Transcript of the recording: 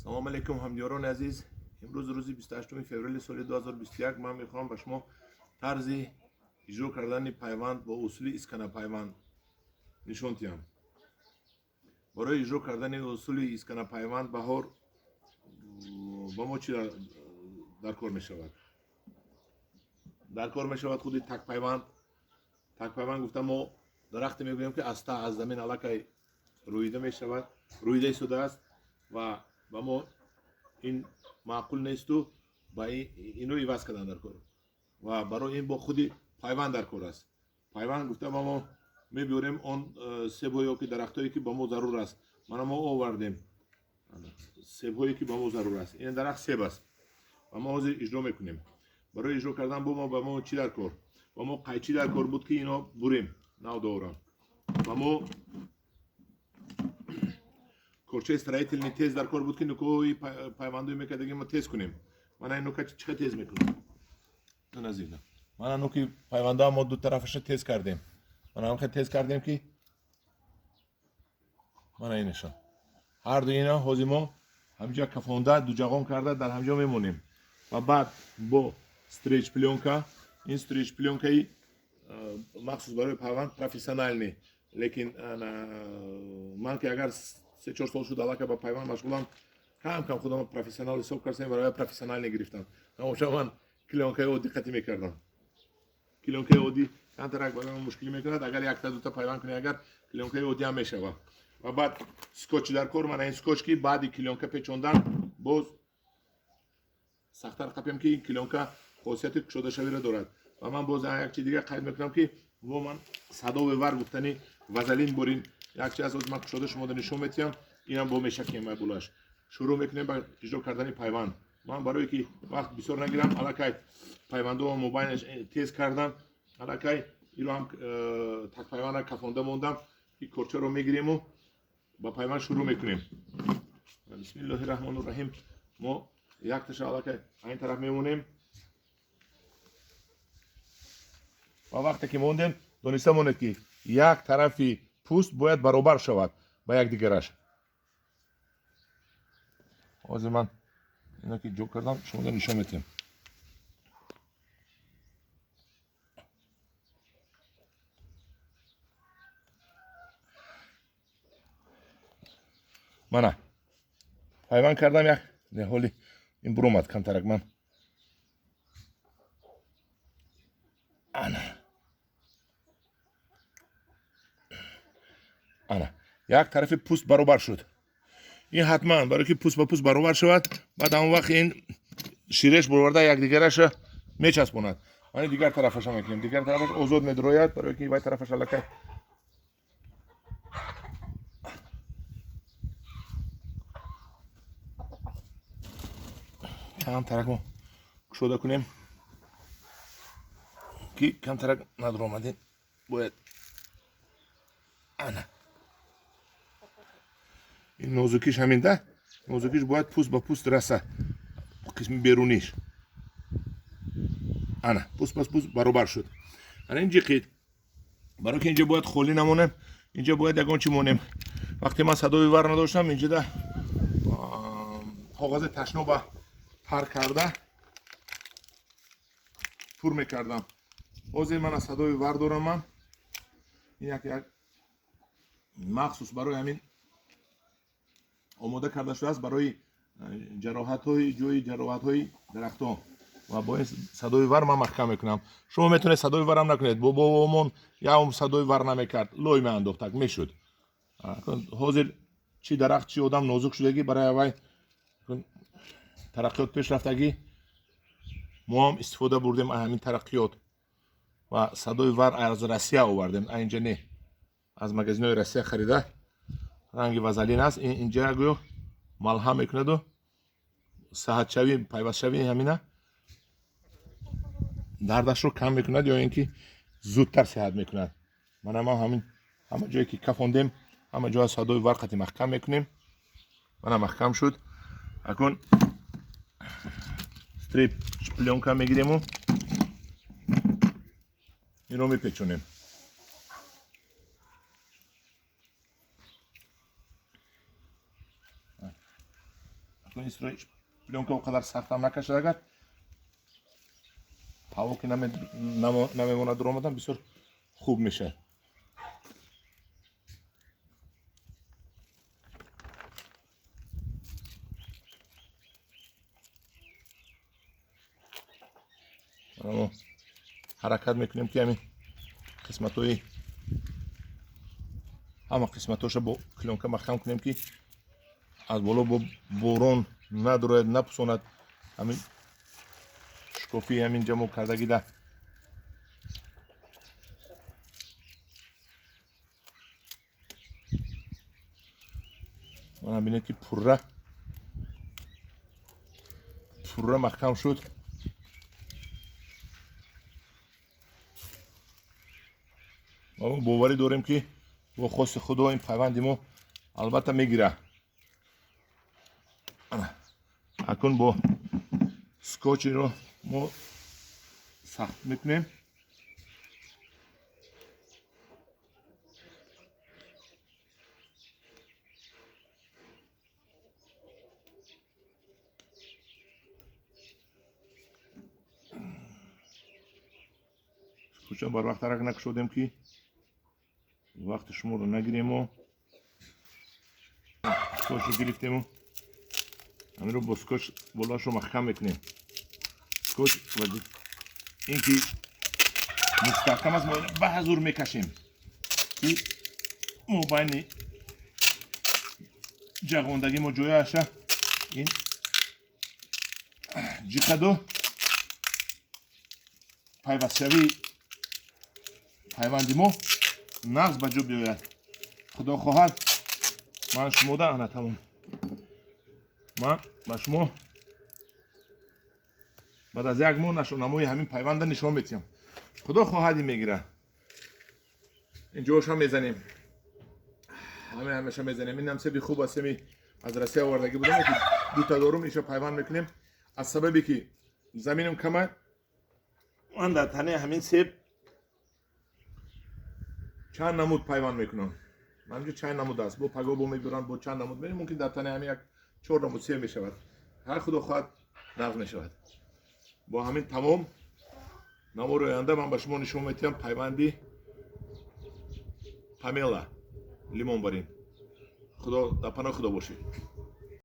Салом алейкум, ҳамдиёрони азиз. Имрӯз рӯзи 28 феврали соли 2021 ман мехоҳам ба шумо тарзи иҷро кардани пайванд бо усули исканапайванд нишон диҳам. Барои иҷро кардани усули исканапайванд баҳор ба мо чӣ дар кор мешавад? Дар кор мешавад худи такпайванд. Такпайванд гуфта мо дарахте мегӯем, ки аста аз замин аллакай рӯида мешавад, рӯида истодааст ва ба мо ин маъқул несту ба инро иваз кардан дар кор ва барои ин бо худи пайванд дар кор аст. Пайванд гуфта ба мо мебиёрем он себҳое ки дарахтҳое ки ба мо зарур аст. Мана мо овардем себҳое ки ба мо зарур аст. Ин дарахт себ аст ва мо ҳозир иҷро мекунем. Барои иҷро кардан бо мо ба мо чӣ дар кор? Ба мо қайчӣ дар кор буд, ки ино бурем, нав дорам. Ба мо корчаи строительный тез дар кор буд, ки нукои пайвандои мекардаги мо тез кунем. Мана ин нука чӣ қадр тез мекунем? Назирна. Мана нуки пайванда мо ду тарафаша тез кардем. Мана ҳам тез кардем, ки мана инашон. Ҳар ду ина ҳозир мо ҳамҷа кафонда, дуҷағон карда дар ҳамҷо мемонем. Ва баъд бо стрейч плёнка, ин стрейч плёнкаи махсус барои пайванд профессиональный, лекин ман ки агар 3-4 сол шуд аллакай ба пайванд машғулам, кам кам худам профессионал ҳисоб кардам, барои профессиональный гирифтам. Ҳамоша ман клёнкаи оддӣ қатӣ мекардам. Клёнкаи оддӣ камтарак барои ман мушкилӣ мекунад, агар якта дута пайванд кунӣ, агар клёнкаи оддӣ ҳам мешавад. Ва баъд скотч дар кор, мана ин скотч, ки баъди клёнка печондан боз сахттар қапем, ки ин клёнка хосияти кушодашавиро дорад. Ва ман боз як чиз дига қайд мекунам, ки бо ман садови вар гуфтани вазалин борин як чиз аз ман кушода шумода нишон метиҳам. Инам бо мешакем ва булаш шурӯъ мекунем ба иҷро кардани пайванд. Ман барое ки вақт бисёр нагирам, аллакай пайвандҳо мобайнаш тез кардам, аллакай иро ҳам такпайвандра кафонда мондам. Ин корчаро мегириму ба пайванд шурӯъ мекунем. Бисмиллоҳи раҳмони раҳим. Мо якташа аллакай ин тараф мемонем ва вақте ки мондем, дониста монед, ки як тарафи пӯст бояд баробар шавад ба якдигараш. Ҳозир ман ино ки ҷо кардам, шумода нишон метиҳам. Мана пайванд кардам як неҳоли ин буромад камтарак ман. Ана ана як тарафи пӯст баробар шуд. Ин ҳатман барое ки пӯст ба пӯст баробар шавад, баъд ҳамон вақт ин ширеш бароварда якдигараша мечаспонад. Мани дигар тарафаша мекунем, дигар тарафаш озод медрояд, барое ки вай тарафаш аллакай камтарак мо кушода кунем, ки камтарак надромадем бояд. Ана ин нозукиш ҳамин да, нозукиш бояд пӯст ба пӯст раса, қисми беруниш. Ана пӯст ба пӯст баробар шуд. Ана ин ҷиқид, барое ки инҷа бояд холӣ намонем, инҷа бояд ягон чӣ монем. Вақте ман садои вар надоштам, инҷа коғази ташноба тар карда пур мекардам. Ҳозир ман аз садои вар дорам. Ман ин як махсус барои ҳамин омода карда шудааст, барои ҷароҳатҳои ҷои ҷароҳатҳои дарахтон, ва бо ин садои вар ман маҳкам мекунам. Шумо метавонед садои варам накунед. Бобоомон ям садои вар намекард, лой меандохтак мешуд. Ҳозир чӣ дарахт, чӣ одам нозук шудагӣ, барои аввай тараққиёт пеш рафтагӣ, мо ҳам истифода бурдем аз ҳамин тараққиёт ва садои вар аз Россия овардем, а инҷа не, аз магазинҳои Россия харида. Ранги вазалин аст, инҷа гӯё малҳам мекунаду саҳатшавӣ, пайвастшавии ҳамина дардашро кам мекунад ё ин ки зудтар сиҳат мекунад. Мана мо ҳамин ҳама ҷое ки кафондем, ҳама ҷо аз садои вар қати маҳкам мекунем. Мана маҳкам шуд. Акун стрип плёнка мегириму инро мепечонем. Акун стрейч плёнка он қадар сахтам накашад, агар ҳаво ки намемонад дуромадан, бисёр хуб мешавад. Ҳаракат мекунем, ки ҳамин қисматҳои, ҳама қисматҳоша бо плёнка маҳкам кунем, ки аз боло бо борон надурояд, напусонад ҳамин шкофи ҳамин ҷамо кардагида. Мана бинед, ки пурра пурра маҳкам шуд. Ва мо боварӣ дорем, ки бо хости Худо ин пайванди мо албатта мегира. Акун бо скотчиро мо сахт мекунем. Скотча барвақттарак накушодем, ки вақти шуморо нагирему. Скотчро гирифтему, ҳаминро бо скотч болоашро маҳкам мекунем. Скотч ин ки мустаҳкам аст, мо ина ба ҳазур мекашем, ки мобайни ҷағондагӣ мо ҷояша ин ҷиқаду пайвастшавии пайванди мо нағз ба ҷо биёяд. Худо хоҳад, ман шумода ана тамом, ман ба шумо баъд аз як моҳ нашонамои ҳамин пайванда нишон метиҳам. Худо хоҳад, ин мегира. Ин ҷоошам мезанем, ҳаме ҳамеша мезанем. Инам себи хуб аст, себи аз Россия овардагӣ будам, ки дута дорум, иша пайванд мекунем. Аз сабабе ки заминам кама, ман дар танаи ҳамин себ чанд намуд пайванд мекунам. Манҷо чанд намуд аст, бо паго бо мебиранд, бо чанд намуд мерем, мумкин дар танаи ҳамин як чор намуд себ мешавад. Ҳар Худо хоҳад, нағз мешавад. Бо ҳамин тамом. Навори оянда ман ба шумо нишон метиҳам пайванди памела лимонбарин. Худо дар паноҳи Худо бошед.